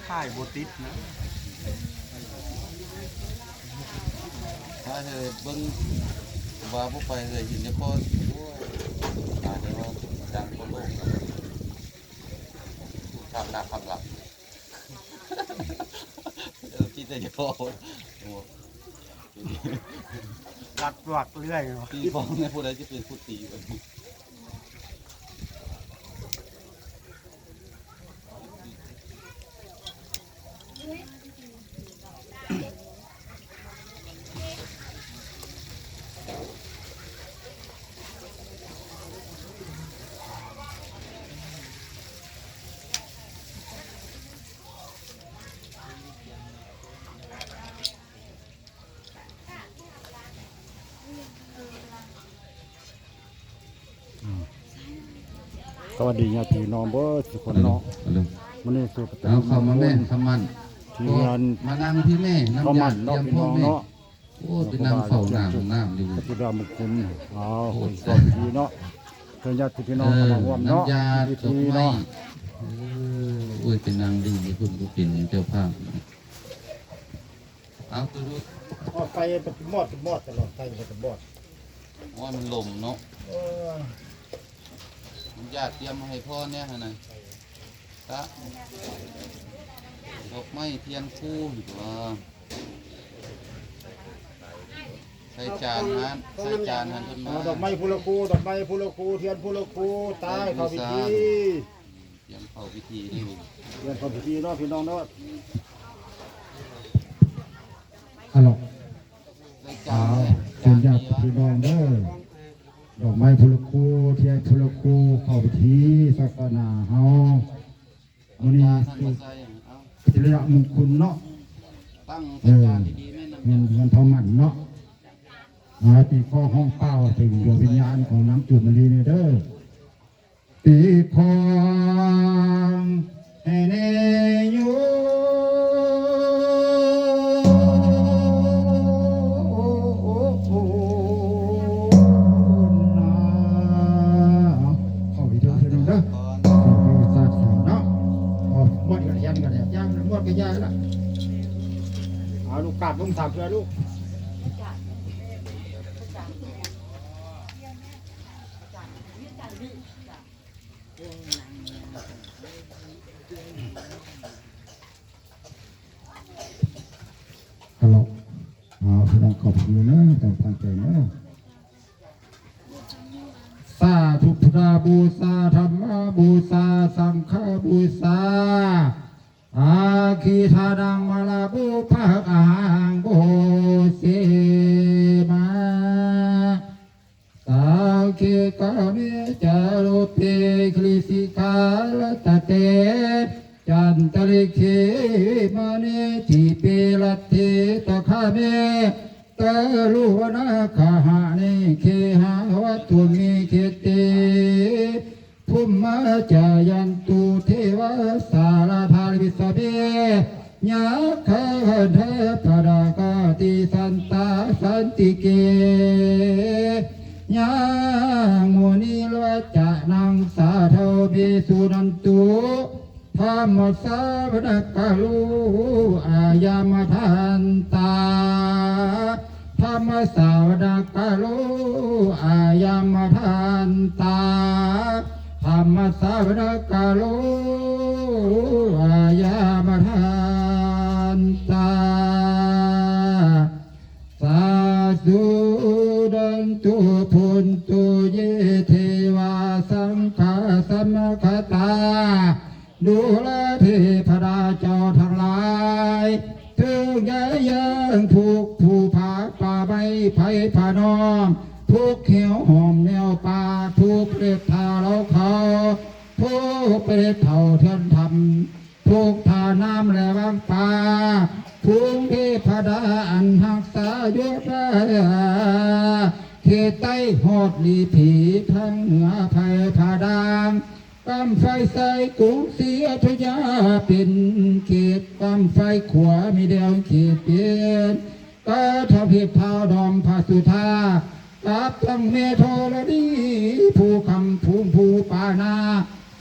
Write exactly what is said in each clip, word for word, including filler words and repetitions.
ถ่ายบ่ติดนะ ถ้าเธอเบิ่งว่าบ่ไปเลยเห็นแต่พอ โอ้ย ตายแล้ว ดังทั่วโลก ทำหน้าความลับ เออ คิดแต่เฉพาะ โอ้ รักรักเรื่อยเนาะ ตีฟองเนี่ย ผู้ใดจะเป็นผู้ตีวะ สวัสดีญาติพี่น้องเบิดทุกคนเนาะ เอาเลย มื้อนี้สู่ประตู เอาเข้ามาแม่นคำมัน ทีมงาน มานั่งที่แม่ น้ำยา ข้าวมันเนาะ เตรียมพร้อม พี่น้องเนาะ แม่ โอ้ ไปนั่งเฝ้าน้ำห้องน้ำอยู่ พระบิดามงคล เอา โอ้ คนสอนดีเนาะ เพื่อนญาติพี่น้อง เออ เข้ามาร่วมเนาะ น้ำยา พิธี ดอกไม้ เนาะ เออ โอ้ย เป็นนางดี คุณก็เป็นเจ้าภาพ เอาตัวดู เอาไฟมอดมอดตลอด ไฟมันจะมอด โอ้ย มันลมเนาะ เออ มันญาติเตรียมมาให้พ่อเนี่ยหั่นน่ะ พระ ดอกไม้เทียนคู่อยู่ตัว ใส่จานหั่น ใส่จานหั่นขึ้นมา เอาดอกไม้ผู้ละคู่ ดอกไม้ผู้ละคู่ เทียนผู้ละคู่ ตายเข้าพิธี เตรียมเข้าพิธีนี่ เตรียมเข้าพิธีเนาะ พี่น้องเนาะ ฮัลโหล ได้จาน เอา เนี่ย เป็นญาติพี่น้องเด้อ ดอกไม้ผู้ละคู่ เทียนผู้ละคู่ เข้าพิธีศาสนาเฮา มื้อนี้ เอาจานหั่นมาใส่ เอา สิริมงคลเนาะ ตั้ง เออ ใส่จานดีๆ แม่น้ำ เงิน เงินทองมันเนาะ เอา ตีข้อห้องเปล่า เป็นดวงวิญญาณของน้ำจูบมะลิเนี่ยเด้อ ตีของให้แน่โยมนะ เข้าไปเถอะพี่น้องเด้อ เข้าไปศาสนาเนาะ เอาหมดกันเรียนกันเนี่ย ย่างหมดก็ย่างละ เอาลูกกราบลงสามเทื่อลูก ฮัลโหล เอาพี่น้องขอบคุณนะ ต้องตั้งใจนะ สาธุ พุทธบูชา ธัมมบูชา สังฆบูชา อาคิทานังมาลาบูปะหังโบเสมา สังคิกามิจารูปเปกฤสิขาลตะเต จันตริกขีมณีจิเปรัตถิตะคาเม ตะลุวนาคหะเนเคหาวัตถุมีเคเต ภุมมาจายันตุเทวาสาราธาริสเม ยักขาคันธปะดากาติสันตาสันติเก ยังมุนิรวัจจานังสาธวิสุนันตุ ธัมมสสาวนกาโล อะยามะทันตา ธัมมสสาวกาโล อะยามะทันตา ธัมมสสาวกาโล อะยามะทันตา สาธุ ดันตุ ภุนตุ เย เทวา สังฆา สมคตา ดูราเทพดาเจ้าทั้งหลาย เถิงอย่ายังทุกข์ผู้ผาป่าไม้ไผ่ผาน้อม ทุกข์เหี่ยวหอมแนวป่า ทุกข์เปรตเฒ่าเราเขา ทุกข์เปรตเฒ่าเทือนธรรม ทุกข์ท่าน้ำและวังป่า ทุกข์เทพดาอันรักษาอยู่ เขตใต้ฮอดลีผี ทางเหนือไผ่ผาดาง กำไฟซ้ายกรุงศรีอยุธยาเป็นเขต กำไฟขวามีแดนเขตเป็น กระทำเห็ดเท้าดอมพระสุธา กับทั้งแม่ธรณี ผู้คำภูมิผู้ปานา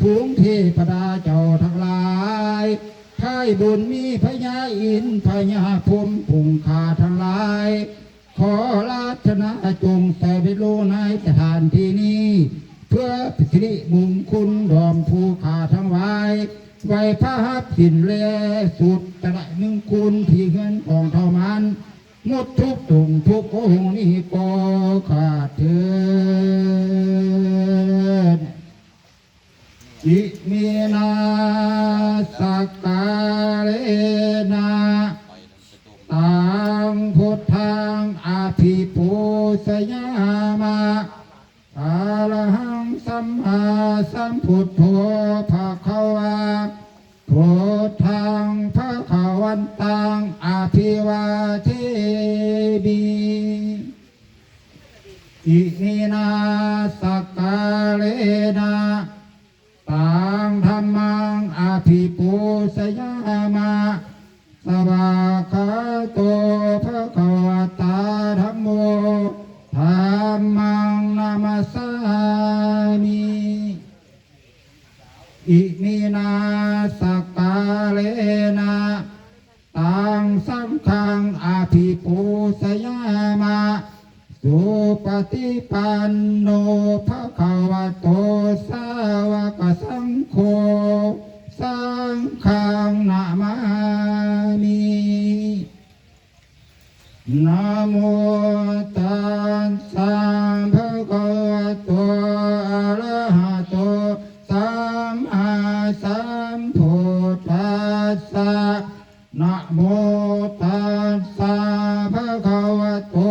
ฝูงเทพดาเจ้าทั้งหลาย เท ได้บุญมีพญาอินทร์พญาพรหมผู้ข้าทั้งหลาย ขอรัตนาจงใส่ไปรู้ในสถานที่นี้ เพื่อเป็นสิริมงคลดอมผู้ข้าทั้งหลาย ไหว้พระหัตถ์สินแลสุดตระหนึ่งคุณที่เฮือนของเฒ่ามัน หมดทุกข์ทุกข์ทุกข์องค์นี้ก็ข้าเถิด Iminā sakkārena taṃ buddhaṃ abhipūjayāma. Arahaṃ sammāsambuddho bhagavā, buddhaṃ bhagavantaṃ abhivādemi. Iminā sakkārena taṃ dhammaṃ abhipūjayāma. Svākkhāto bhagavatā dhammo, dhammaṃ namassāmi. Iminā sakkārena taṃ saṅghaṃ abhipūjayāma. Supaṭipanno bhagavato sāvakasaṅgho, saṅghaṃ namāmi. Namo tassa bhagavato arahato sammāsambuddhassa. Namo tassa bhagavato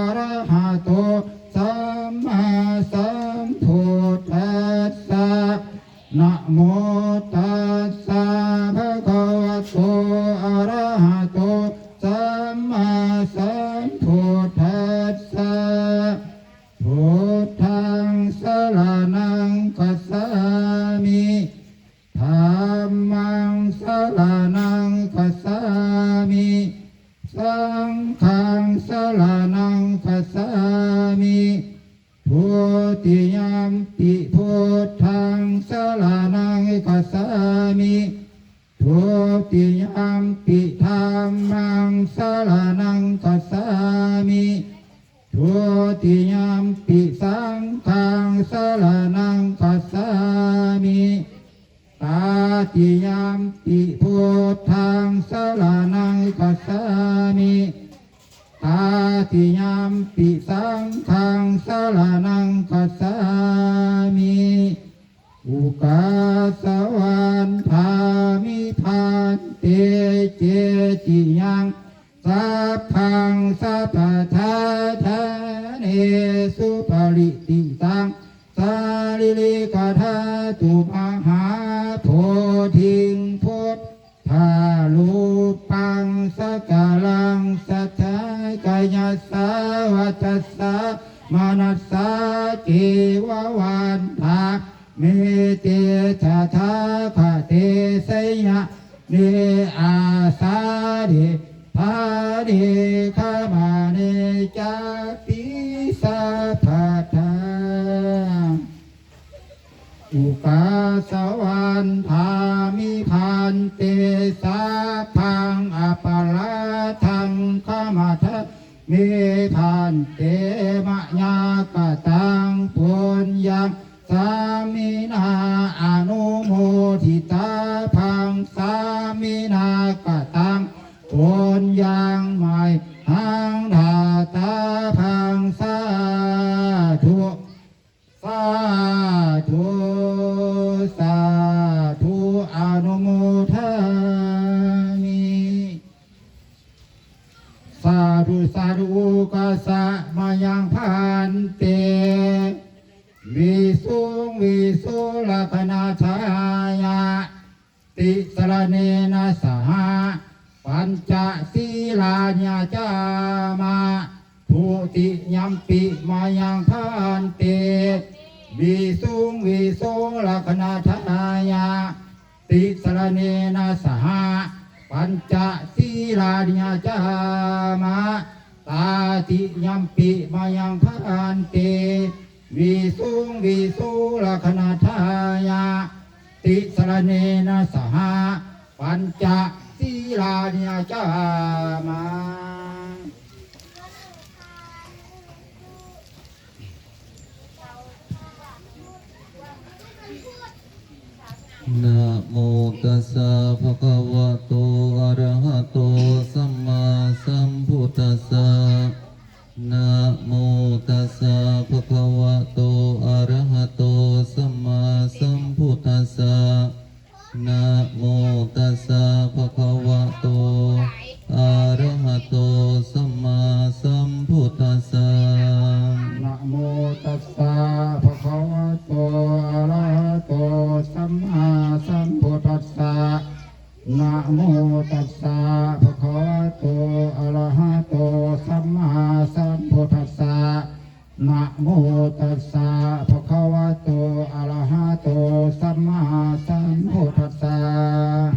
arahato sammāsambuddhassa. Namo tassa bhagavato arahato sammāsambuddhassa. Buddhaṃ saraṇaṃ gacchāmi. Dhammaṃ saraṇaṃ gacchāmi. Saṅghaṃ saraṇaṃ gacchāmi. Dutiyampi buddhaṃ saraṇaṃ gacchāmi. Dutiyampi dhammaṃ saraṇaṃ gacchāmi. Dutiyampi saṅghaṃ saraṇaṃ gacchāmi. Tatiyampi buddhaṃ saraṇaṃ gacchāmi. Tatiyampi saṅghaṃ saraṇaṃ gacchāmi. Ukāsa vandāmi bhante cetiyaṃ sabbaṃ sabbaṭṭhāne supatiṭṭhitaṃ sārīrikadhātu mahābodhiṃ buddharūpaṃ sakalaṃ sadā kāyasā vacasā manasā ceva vandāmi te tathāgate sayane āsane ṭhāne gamane cāpi sabbadā. Ukāsa vandāmi bhante sabbaṃ aparādhaṃ khamatha me bhante mayā kataṃ puññaṃ sāminā anumoditabbaṃ sāminā kataṃ puññaṃ mayhaṃ dātabbaṃ sādhu sādhu sādhu anumodāmi. Sādhu sādhu ukāsa mayaṃ bhante visuṃ visuṃ rakkhaṇatthāya tisaraṇena saha pañca sīlāni yācāma. Dutiyampi mayaṃ bhante visuṃ visuṃ rakkhaṇatthāya tisaraṇena saha pañca sīlāni yācāma. Tatiyampi mayaṃ bhante visuṃ visuṃ rakkhaṇatthāya tisaraṇena saha pañca sīlāni yācāma. Namo tassa bhagavato arahato sammāsambuddhassa. Namo tassa bhagavato arahato sammāsambuddhassa. Namo tassa bhagavato arahato sammāsambuddhassa. Namo tassa bhagavato arahato sammāsambuddhassa. Namo tassa bhagavato arahato sammāsambuddhassa. Namo tassa bhagavato arahato sammāsambuddhassa.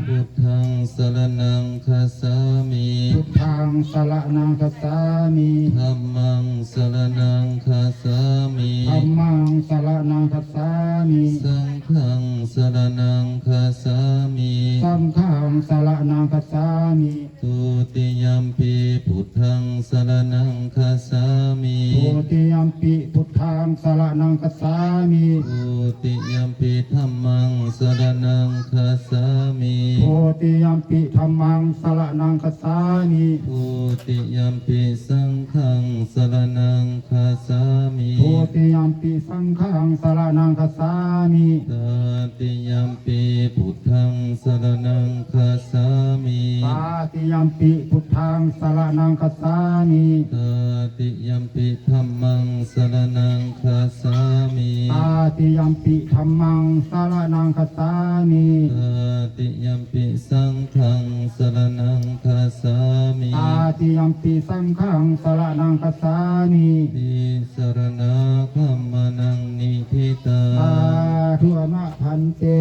Buddhaṃ saraṇaṃ gacchāmi. Buddhaṃ saraṇaṃ gacchāmi. Dhammaṃ saraṇaṃ gacchāmi. Dhammaṃ saraṇaṃ gacchāmi. Saṅghaṃ saraṇaṃ gacchāmi. Saṅghaṃ saraṇaṃ gacchāmi. Dutiyampi buddhaṃ saraṇaṃ gacchāmi. Dutiyampi buddhaṃ saraṇaṃ gacchāmi. Dutiyampi dhammaṃ saraṇaṃ gacchāmi. Dutiyampi dhammaṃ saraṇaṃ gacchāmi. Dutiyampi saṅghaṃ saraṇaṃ gacchāmi. Dutiyampi saṅghaṃ saraṇaṃ gacchāmi. Tatiyampi buddhaṃ saraṇaṃ gacchāmi. Tatiyampi buddhaṃ saraṇaṃ gacchāmi. Tatiyampi dhammaṃ saraṇaṃ gacchāmi. Tatiyampi dhammaṃ saraṇaṃ gacchāmi. Tatiyampi saṅghaṃ saraṇaṃ gacchāmi. Tatiyampi saṅghaṃ saraṇaṃ gacchāmi. Tisaraṇagamanaṃ niṭṭhitaṃ. Sādhu, āma bhante.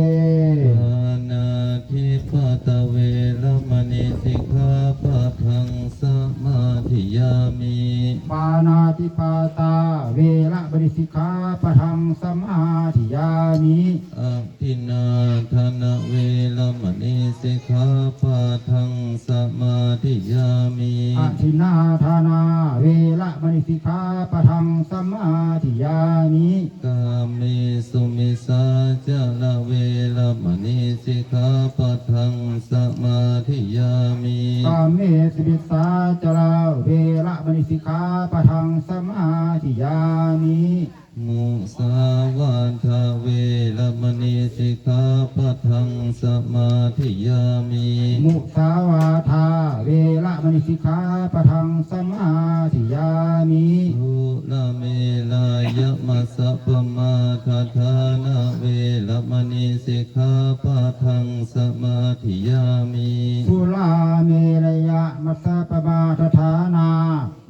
Pāṇātipātā veramaṇī sikkhāpadaṃ samādiyāmi. Pāṇātipātā veramaṇī sikkhāpadaṃ samādiyāmi. Adinnādānā veramaṇī sikkhāpadaṃ samādiyāmi. Adinnādānā veramaṇī sikkhāpadaṃ samādiyāmi. Kāmesu micchācārā veramaṇī sikkhāpadaṃ samādiyāmi. Kāmesu micchācārā veramaṇī sikkhāpadaṃ samādiyāmi. Musāvādā veramaṇī sikkhāpadaṃ samādiyāmi. Musāvādā veramaṇī sikkhāpadaṃ samādiyāmi. Surāmerayamajjapamādaṭṭhānā veramaṇī sikkhāpadaṃ samādiyāmi. Surāmerayamajjapamādaṭṭhānā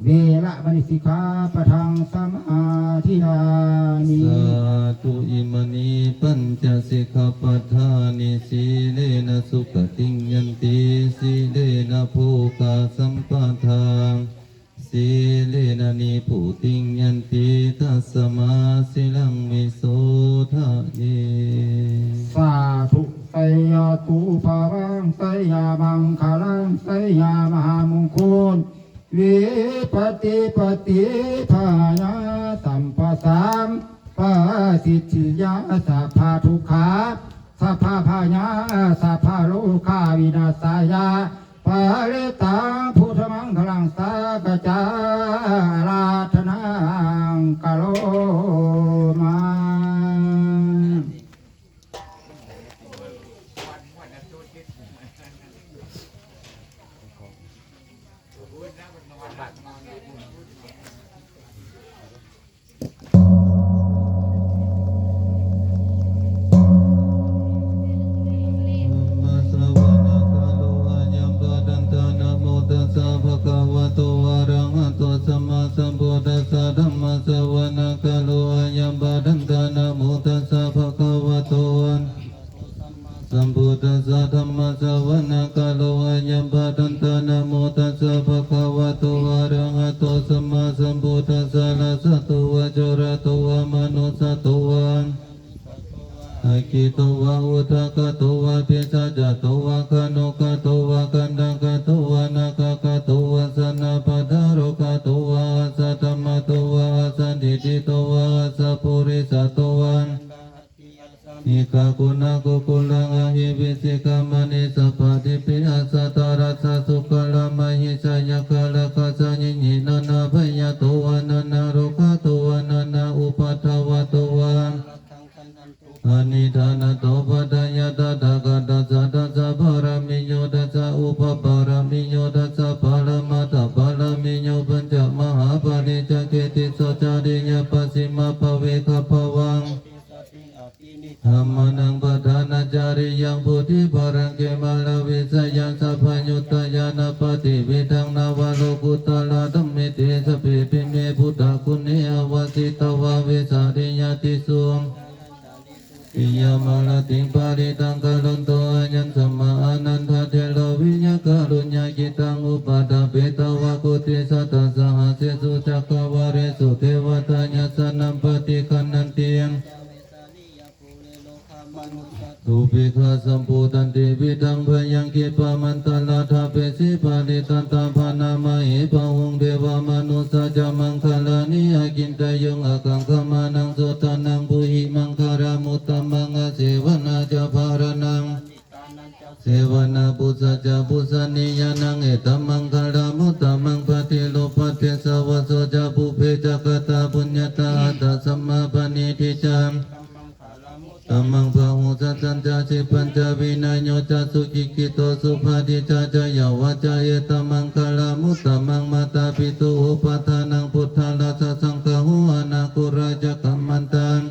veramaṇī sikkhāpadaṃ samādiyāmi. Sādhu, imaṃ pañca sikkhāpadāni. Sīlena sugatiṃ yanti, sīlena bhogasampadā, sīlena nibbutiṃ yanti, tasmā sīlaṃ visodhaye. Sādhu. Jayatu bhavaṃ jayamaṅgalaṃ jayamahamuṅguṃ vipattipaṭibāhāya sabbasampattisiddhiyā sabbadukkhā sabbabhayā sabbarogavināsāya parittaṃ brūtha maṅgalaṃ sakkacca ārādhanaṃ karoma. Dhammassavanakālo ayambhadantā. Namo tassa bhagavato arahato sammāsambuddhassa. Dhammassavanakālo satarassa sukara mahi jayaka rakkhasa nihi nānābhayato vā nānārogato vā nānāupaddavato vā anidānato paṭṭhāya tathāgatassa dasa pāramiyo dasa upapāramiyo dasa paramatthapāramiyo pañca mahāpariccāge tisso cariyā pacchimabbhave gabbhāvakkantiṃ satiṃ abhinikkhamanaṃ padhānacariyaṃ bodhipallaṅke māravijayaṃ sabbaññutañāṇappaṭivedhaṃ navalokuttaradhammeti sabbepime buddhaguṇe āvajjitvā vesāliyā tīsu piyamārattiṃ parittaṃ karonto āyasmā ānandatthero viya kāruññacittaṃ upaṭṭhapetvā koṭisatasahassesu cakkavāḷesu devatā yassāṇaṃ paṭiggaṇhanti dubbhikkhasambhūtantividhaṃ bhayaṃ khippamantaradhāpesi parittaṃ taṃ bhaṇāma he bahuṃ devamanussā ca maṅgalāni. Acintayuṃ ākaṅkhamānaṃ sotthānaṃ brūhi maṅgalamuttamaṃ. Asevanā ca bālānaṃ sevanā pūjā ca pūjanīyānaṃ etammaṅgalamuttamaṃ. Paṭirūpadesavāso ca pubbe ca katapuññatā attasammāpaṇidhi ca tamaṃ bahusaccañca sippañca vinayo ca susikkhito subhāsitā ca yā vācā etammaṅgalamuttamaṃ. Mātāpitu upaṭṭhānaṃ puttadārassa saṅgaho anākulā ca kammantā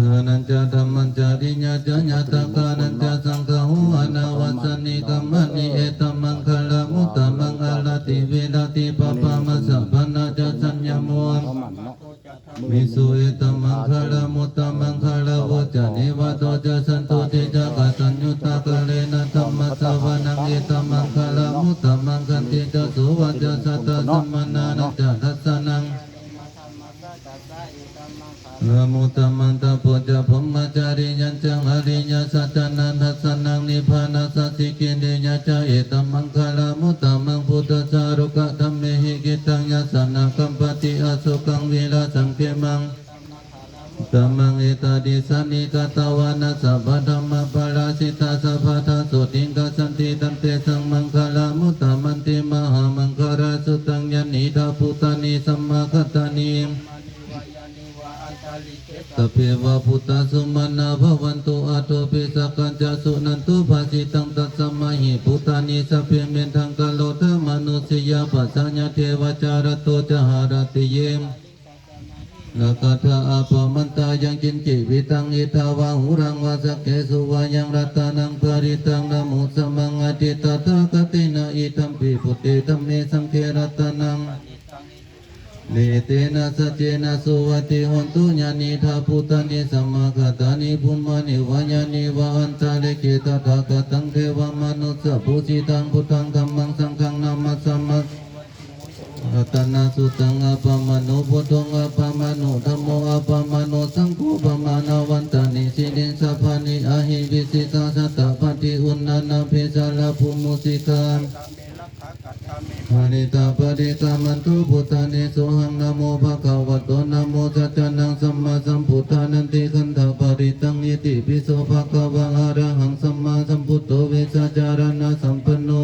dānañca dhammacariyā ca ñātakānañca saṅgaho anavajjāni kammāni etammaṅgalamuttamaṃ. Āratī viratī pāpā majjapānā ca saññamo dhammesu etammaṅgalamuttamaṃ. Gāravo ca nivāto ca santuṭṭhī ca kataññutā kālena dhammassavanaṃ etammaṅgalamuttamaṃ. Khantī ca sovacassatā samaṇānañca dassanaṃ muttamaṃ. Tapo ca brahmacariyañca ariyasaccāna dassanaṃ nibbānasacchikiriyā ca etammaṅgalamuttamaṃ. Phuṭṭhassa lokadhammehi cittaṃ yassa na kampati asokaṃ virajaṃ khemaṃ tamaṃ. Etādisāni katvāna sabbatthamaparājitā sabbattha sotthiṃ gacchanti tantesaṃ maṅgalamuttamanti. Mahāmaṅgalasuttaṃ. Yānīdha bhūtāni samāgatāni sabbeva bhūtā sumanā bhavantu athopi sakkacca suṇantu bhāsitaṃ. Tasmā hi bhūtā nisāmetha karotha mānusiyā pajāya devā ca ratto ca haranti ye nakkhattā appamattā. Yaṅkiñci vittaṃ idha vā huraṃ vā saggesu vā yaṃ ratanaṃ parittaṃ taṃ uttamaṃ aṭṭhitathāgatena idampi buddhe dhamme saṅghe ratanaṃ etena saccena suvatthi hotu. Yānīdha bhūtāni samāgatāni bhummāni vā yāni va antalikkhe tathāgataṃ devamanussapūjitaṃ buddhaṃ dhammaṃ saṅghaṃ namassāma. Ratanasuttaṃ. Appamāṇo buddho appamāṇo dhammo appamāṇo saṅgho pamāṇavantāni sirīsapāni ahi vicchikā satapadī uṇṇānābhī sarabū mūsikā parittā paṭikkamantu bhūtāni. Sohaṃ namo bhagavato namo sattannaṃ sammāsambuddhānanti gandhaparittānti. Itipi so bhagavā arahaṃ sammāsambuddho vijjācaraṇasampanno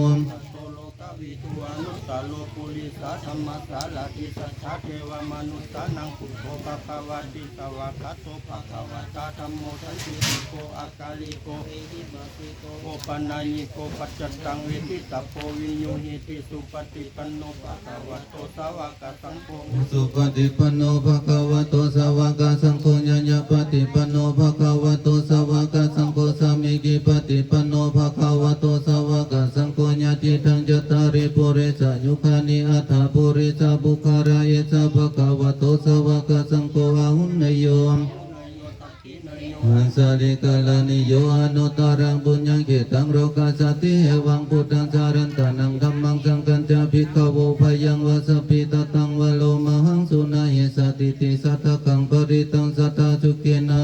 opanayiko paccattaṃ veditabbo viññūhīti. Supaṭipanno bhagavato sāvakasaṅgho. Supaṭipanno bhagavato sāvakasaṅgho. Ñāyapaṭipanno bhagavato sāvakasaṅgho. Sāmīcipaṭipanno bhagavato sāvakasaṅgho. Yadidaṃ cattāri purisayugāni aṭṭha purisapuggalā esa bhagavato sāvakasaṅgho āhuneyyo añjalikaraṇīyo anuttaraṃ puññakkhettaṃ lokassāti. Evaṃ buddhaṃ sarantānaṃ dhammaṃ saṅghañca bhikkhavo bhayaṃ vā sabbi tattaṃ varo mahaṃ suṇahessatiti. Sādhakaṃ parittaṃ sadā sukhena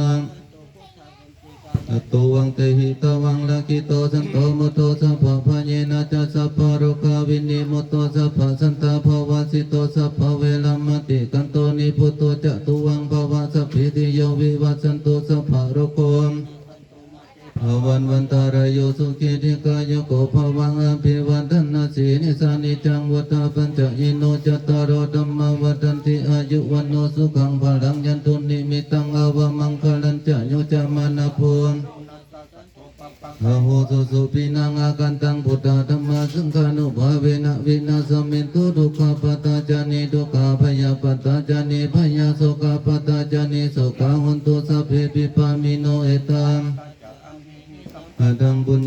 tato vaṃ dehitvā rakkhito santo mudo sabbabhayena ca sabbarogavinimutto sabbasantāpavajjito sabbaveramatikkanto nibbuto ca tuvaṃ bhava. Sabbītiyo vivajjantu sabbarogo Bhavāvantarāyo sukhī dīghāyuko bhava. Abhivādanasīlissa niccaṃ vuḍḍhāpacāyino cattāro dhammā vaḍḍhanti āyu vaṇṇo sukhaṃ balaṃ. Yandunnimittaṃ avamaṅgalañca yo cāmanāpo aho susuphinaṃ akantaṃ buddhadhamma saṅghānubhāvena vināsamentu dukkhappattā ca niddukkhā bhayappattā ca nibbhayā sokappattā ca nissokā hontu sabbepi pāṇino. Etā adaṃ puñ